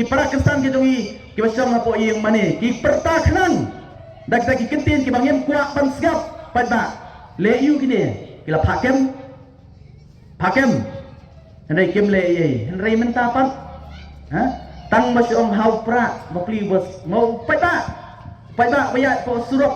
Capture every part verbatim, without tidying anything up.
para Khristan ki jong ngi kiba shong hapoh ïing mane ki pyrta khnang da kita ki kyntien kiba ngim kwah ban sngap. Paidbah, leh ïa kine ki la phah kem, phah kem. Hynrei kim leh ei ei. Hynrei mynta pat, ha, tang ba shu ong ha u Prah ba pli bos mo. Paidbah, paidbah ba ïaid hapoh surok.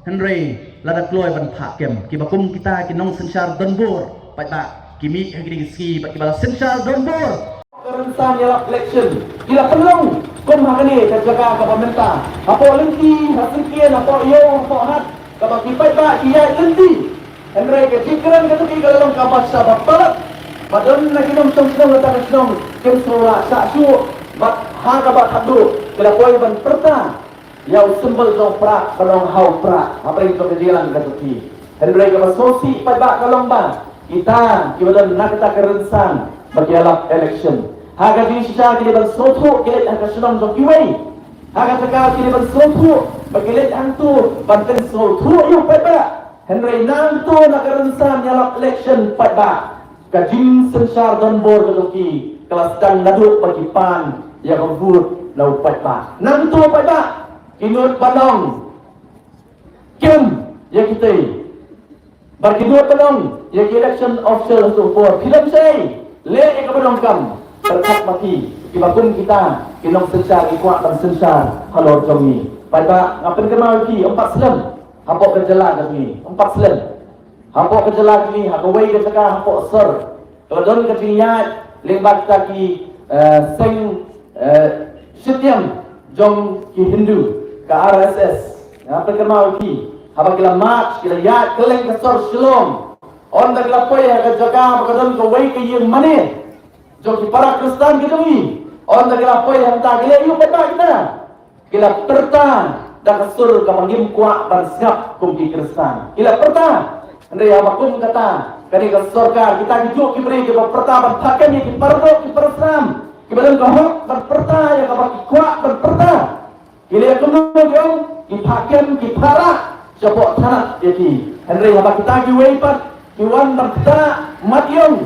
Hynrei lada kloi ban phah kem, kiba kum kita ki nongsynshar donbor, paidbah, ki mih ha kine ki sngi bad kiba la synshar donbor. Ka rynsan ïalap election ki la pynlong kum ha kane ka jaka kaba mynta, hapoh lynti, ha syngkien, hapoh ïew, hapoh hat, kaba ki paidbah ki ïaid lynti. Hynrei ka jingkren kata ki ka la long kaba shah ba palat. Ba don na ki nongshong shnong kata ka shnong kim sngewlah shah shuh. Bad ha kaba khatduh ki la poi ban pyrta ïa u symbol jong Prah, ba long ha u Prah, ha pdeng jong ka jingïalang ka jong ki. Hynrei kaba sngewsih paidbah ka long ba kita kiba don na kata ka rynsan ba ki ïalap election, ha ka jingshisha ki dei ban sngewthuh ki leit ha ka shnong jong kiwei. Ha kata ka ki dei ban sngewthuh ba ki leit hangto ban pynsngewthuh ïa u paidbah. Hynrei nangto na ka rynsan ïalap election paidbah, ka jingsynshar donbor ka jong ki ka la sdang naduh ba ki pan ïa ka vote na u paidbah. Nangto paidbah, ki nud ban ong kem ïa kitei. Bad ki nud ban ong ïa ki election official ha tu por. Phi lem sei, leh ïa kaba donkam. Pyrkhat ma ki, kiba kum kita ki nongsynshar ki kwah ban synshar halor jong ngi. Paidbah, nga pynkynmaw ïa phi, ym pat slem hapoh ka jylla ka jong ngi, ym pat slem. Hapoh ka jylla ka jong ngi, ha kawei ka jaka hapoh sor, ka la don ka jingïaid lyngba kita ki, eh, seng, eh, shitïeng jong ki Hindu, ka R S S. Nga pynkynmaw ïa phi, haba ki la march, ki la ïaid kylleng ka sor Shillong, ynda ki la poi ha ka jaka ba ka don kawei ka ïing mane jong ki para Khristan ki jong ngi, ynda ki la poi hangta, ki leh ïa u paidbah kita. Ki la pyrta da ka sur kaba ngim kwah ban sngap kum ki Khristan. Ki la pyrta. Hynrei haba kum kata, kane ka sorkar, kita ki juh ki briew kiba pyrta ban phah kem ïa ki paradoh ki parasnam, kiba don ka hok ban pyrta ïa kaba ki kwah ban pyrta, ki leh kumno? Ki ong ki phah kem, ki phah rah shapoh thanat ïa ki. Hynrei haba kita kiwei pat ki wan ban ktah mat ïong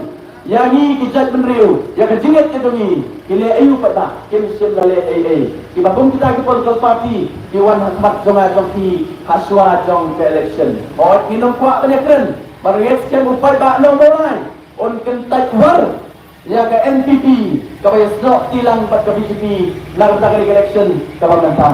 ïa ngi ki jaitbynriew, ïa ka jingngeit ka jong ngi, ki leh aïu pat? Ba kim shym la leh ei ei. Kiba kum kita ki political party ki wan ha khmat jong nga jong phi ha shuwa jong ka election. Hooid, ngin ym kwah ban ïakren, ba ngeit skhem u paidbah Nongmawlai un kyntait war ïa ka N P P kaba ïasnoh tilang bad ka B J P na ka bynta ka election kaba mynta.